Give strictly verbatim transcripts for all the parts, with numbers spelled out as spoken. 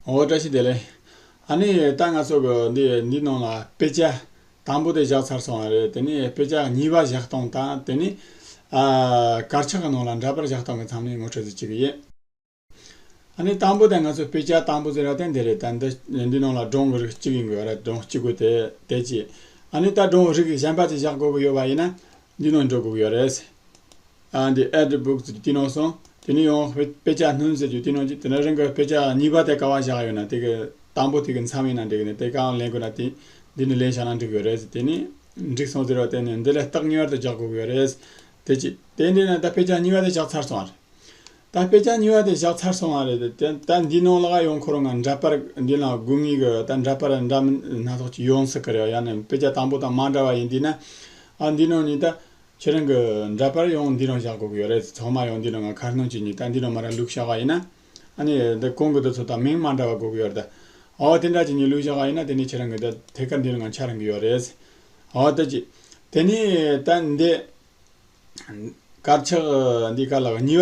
འོ་བཀྲ་ཤིས་བདེ་ལེགས། ཨ་ནི་ད་ང་ཚོ་གི་འདི་འདི་ནང་ལ་དཔེ་ཆ་དང་པོ་དེ་བཞག་ཚར་སོང་བ་རེད། དེ་ནས་དཔེ་ཆ་གཉིས་པ་བཞག་སྟངས་དང་། དེ་ནས་ཨ་དཀར་ཆག་གི་ནང་ལ་འདྲ་པར་བཞག་སྟངས་ཀྱི་མཚམས་ནས་ངོ་སྤྲོད་ཅིག་བྱེད་ཀྱི་ཡིན། ཨ་ནི་དང་པོ་དེ་ང་ཚོ་དཔེ་ཆ་དང་པོ་ཟེར་བ་དེ་འདི་རེད། ད་འདི་འདི་ནང་ལ་སྒྲུང་གི་རིགས་གཅིག་ཡིན་དགོས་རེད། སྒྲུང་གཅིག་པོ་དེ་དེ་གཅིག་ཨ་ནི་ད་སྒྲུང་རིགས་གཞན་པ་ཅིག་བཞག་དགོས་ཀྱི་ཡོད་པ་ཡིན་ན་འདི་ནང་འགྲོ་དགོས་ཀྱི་ཡོད་རེད། ཨ་འདི་add books དེ་ནང་སོང་། དེ་ནས་ཡང་དཔེ་དཔེ་ཆ་སྣོན་ཟེར་རྒྱུ་དེ་ནང་གཅིག་དེ་ནས་རང་གི་དཔེ་ཆ་གཉིས་པ་དེ་ག་པར་བཞག་ཡོད་ན། དེ་གི་དང་པོ་དེ་གི་མཚམས་ཡིན་ན་འགྲིག་གི་ནས། དེ་གང་ལེན་དགོས་ན་དེ་འདི་ནས་ལེན་བཞག་ན་འགྲིག་གི་རེད། དེ་ནས་འགྲིག་སོང་ཟེར་བ་དེ་ནས་འདི་ལས་རྟགས་ངེས་པར་དུ་རྒྱག་དགོས་ཀྱི་ཡོད་རེད། དེ་གཅིག་དེ་འདྲ་ན་ད་དཔེ་ཆ་གཉིས་པ་དེ་བཞག་ཚར་སོང་བ་རེད། ད་དཔེ་ཆ་གཉིས་པ་དེ་བཞག་ཚར་སོང་བ་རེད། དེ་ད་འདི་ནང་ལ་ཡང་ཁོ་རང་ང་འདྲ་པར་འདི་ལ་དགོས་ངེས་གི་ད་འདྲ་པར་འདྲ་མིན་སྣ་ཚོགས་ཅིག་ཡོང་སྲིད་གི་རེད། ཡང་ན་དཔེ་ཆ་དང་པོ་དང་མ་འདྲ་བ་ཡིན་དུས་ན། ཨ་འདི་ནང་ནས་ད་ཁྱེད་རང་གི་འདྲ་པར་ཡང་འདི་རང་བཞག་དགོས་ཀྱི་ཡོད་རེད། ཚང་མ་ཡང་འདི་རང་ང་ཁ་སྣོན་བྱེད་ནས་ད་འདི་རང་མ་ར་བླུགས་བཞག་པ་ཡིན་ན། ཨ་ནི་འདི་གོང་གི་དེ་ཚོ་དང་མིང་མ་འདྲ་བ་དགོས་ཀྱི་ཡོད་རེད། ད་འོ་དེ་འདྲ་བྱེད་ནས་བླུགས་བཞག་པ་ཡིན་ན་དེ་ནས་ཁྱེད་རང་གི་ད་ཐད་ཀར་འདི་རང་ང་འཆར་འགྲོ་གི་ཡོད་རེད། འོ་ད་ཅི་དེ་ནས་ད་འདི་དཀར་ཆག་འདི་ག་ལ་གཉིས་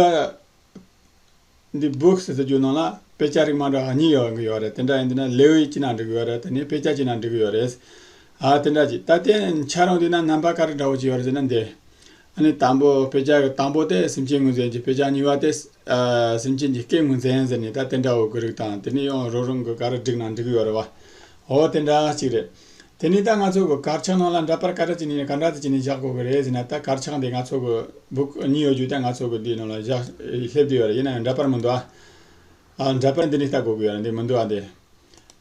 པ། འདི་books ཟེར་རྒྱུ་ནང་ལ་དཔེ་ཆ་རིགས་མ་འདྲ་བ་གཉིས་ཡོད་གི་ཡོད་རེད། དེ་འདྲ་ཡིན་དུས་ན་ལེའུ་གཅིག་ན་འགྲིག་གི་ཡོད་རེད། དེ་ནས་དཔེ་ཆ་གཅིག་ན་འགྲིག་གི་ཡོད་རེད། ཨ་དེ་འདྲ་ཅིག་ད་དེ་འཆར་ཡོང་དུས་ན་རྣམ་པ་ག་རེ་འདྲ་བོ་ཅིག་ཡོད་རེད་ཟེར་ན། འདི་ཨ་ནི་དང་པོ་དཔེ་ཆ་གི་དང་པོ་དེ་སེམས་ཅན་ངོས་འཛིན་གྱི། དཔེ་ཆ་གཉིས་པ་དེ་ཨ་སེམས་ཅན་གྱི་སྐད་ངོས་འཛིན་ཟེར་ནས་ད་དེ་འདྲ་བོ་གི་རིགས་དང་། དེ་ནས་ཡང་རོ་རུང་གི་ག་རེ་བསྒྲིགས་ན་འགྲིག་གི་ཡོད་རེད་བ། འོ་དེ་འདྲ་ཅིག་རེད། དེ་ནས་ད་ང་ཚོ་གི་དཀར་ཆག་ནང་ལ་འདྲ་པར་ག་འདྲ་བྱས་ནས་ག་འདྲ་བྱས་ནས་བཞག་དགོས་ཀྱི་རེད་ཟེར་ན། ད་དཀར་ཆག་འདི་ང་ཚོ་གི་book གཉིས་ཡོད་རྒྱུ་ད་ང་ཚོ་གི་འདི་ནང་ལ་བཞག་སླེབས་བསྡད་ཡོད་རེད། ཡིན་ན་ཡང་འདྲ་པར་མི་འདུག་ཨ། ཨ་འདྲ་པར་འདི་ནས་ལྟ་དགོས་ཀྱི་ཡོད་རེད། འདི་མི་འདུག་ཨ། འདི་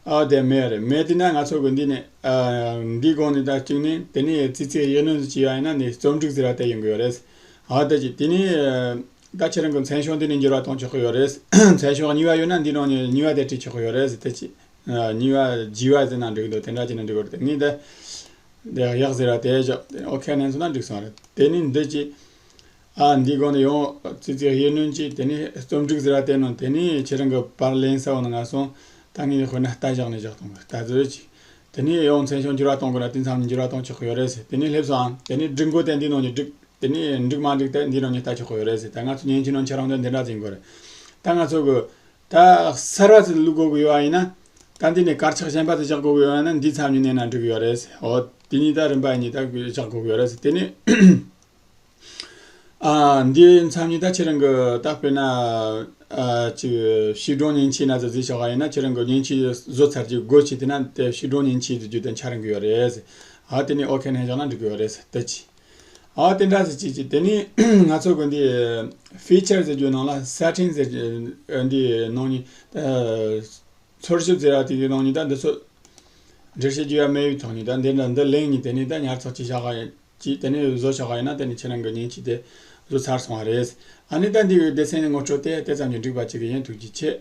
ཨ་དེ་མེད་རེད། མེད་དེ་ན་ང་ཚོ་གི་འདི་ནས་ཨ་འདི་སྒང་ནས་ད་བཅུག་ནས་དེ་ནས་ཙི་ཙི་ཡིག་སྣོན་ཅིག་བྱས་པ་ཡིན་ན་འདི་རྩོམ་སྒྲིག་ཟེར་བ་དེ་ཡོང་གི་ཡོད་རེད། ཨ་དེ་ཅིག་དེ་ནས་ད་ཁྱེད་རང་གི་མཚན་བྱང་འདི་ནས་འགྱུར་བ་གཏོང་ཆོག་གི་ཡོད་རེད། མཚན་བྱང་གཉིས་པ་ཡོད་ན་འདི་ནང་ནས་གཉིས་པ་དེ་བྲིས་ཆོག་གི་ཡོད་རེད་ཟེར། དེ་ཅིག་ཨ་ནི་བ་ཇི་བ་ཟེར་ན་འགྲིག་འདུག་དེ་འདྲ་བྱས་ན་འགྲིག་གི་རེད། ངས་འདི་འདི་གཡག་ཟེར་བ་དེ་བཞག་དེ་ཨོ་ཁེ་ནན་སོང་ན་འགྲིག་སོང་རེད། དེ་ནི་འདི་ཅི་ཨ་འདི་སྒང་ནས་ཡང་ཙི་ཙི་ཡིག་སྣོན་གྱིས་དེ་ནི་རྩོམ་སྒྲིག་ཟེར་བ་དེ་ནང་དེ་ནི་ཁྱེད་རང་གི་པར་ལེན་ས་བོ་ནང་ང་སོང་། ད་ངས་དཔེར་ན་རྟ་བཞག་ནས་བཞག་གཏོང་གི་རྟ་ཟེར་ཅིག་དེ་ནི་ཡང་མཚན་བྱང་འགྱུར་བ་གཏོང་དགོས་ན་དེ་མཚམས་ནས་འགྱུར་བ་གཏོང་ཆོག་གི་ཡོད་རེད་ཟེར། དེ་ནི་སླེབས་སོང་ཨང་། དེ་ནི་སྒྲིག་འགོད་དེ་འདི་ནང་ནས་སྒྲིག་དེ་ནི་འགྲིག་མ་འགྲིག་དེ་འདི་ནང་ནས་ལྟ་ཆོག་གི་ཡོད་རེད་ཟེར། ད་ང་ཚོ་ཉན་གྱི་ནང་ཁྱེད་རང་དོན་འདི་འདྲ་ཟིན་དགོས་རེད། ད་ང་ཚོ་གི་ད་གསར་བ་ཟིག་བླུག་དགོས་ཀྱི་ཡོད་པ་ཡིན་ན། ད་འདི་ནས་དཀར་ཆག་གཞན་པ་ཟིག་བཞག་དགོས་ཀྱི་ཡོད་པ་ཡིན་ན་འདི་མཚམས་ནས་མནན་ན་འགྲིག་གི་ཡོད་རེད། འོ་དེ་ནས་ད་རིམ་པ་ཡིན་ནས་ད་བཞག་དགོས་ཀྱི་ཡོད་རེད། དེ་ནས་ཨ་འདི་མཚམས་ནས་ད་ཁྱེད་རང་གི་ད་དཔེར་ན་ཨ་ཅིག་བྱིས་སྒྲུང་མཉེན་ཆས་ན་ཟིག་བཟོས་བཞག་པ་ཡིན་ན། ཁྱེད་རང་གི་མཉེན་ཆས་བཟོ་ཚར་རྗེས་སྒོ་ཕྱེ་དེ་ན་དེ་བྱིས་སྒྲུང་མཉེན་ཆས་ཟེར་རྒྱུ་དེ་འཆར་གི་ཡོད་རེད། ཨ་དེ་ནས་ཨོ་ཁེ་ནས་བཞག་ན་འགྲིག་གི་ཡོད་རེད། དེ་ཅི། ཨ་དེ་འདྲ་ཟེར་ཅིག་ཅིག་དེ་ནས་ང་ཚོ་གི་འདི་feature ཟེར་རྒྱུ་ནང་ལ་setting ཟེར་རྒྱུ་འདི་ནང་ནས་ཨ་འཚོལ་ཞིབ་ཟེར་བ་དེ་གི་ནང་ནས་ད་འདི་ཚོ་འགྲེལ་བཤད་རྒྱུ་ཡ་མེད་པའི་ཐོག་ནས་ད་འདི་འདྲ་འདི་གླེང་ནས་དེ་ནས་ད་ཉར་ཚགས་ཅིག་བཞག་ག་ཅིག་དེ་ནས་བཟོ་བཞག་ག་ཡིན་ན་དེ་ནས་ཁྱེད་རང་གི་མཉེན་ཆས་དེ་བཟོ་ཚར་སོང་བ་རེད། ཨ་ནི་ད་འདི་གི་སྡེ་ཚན་ངོ་སྤྲོད་དེ་དེ་ཙམ་གྱིས་འགྲིག་པ་ཅིག་གི་ཡིན། ཐུགས་རྗེ་ཆེ།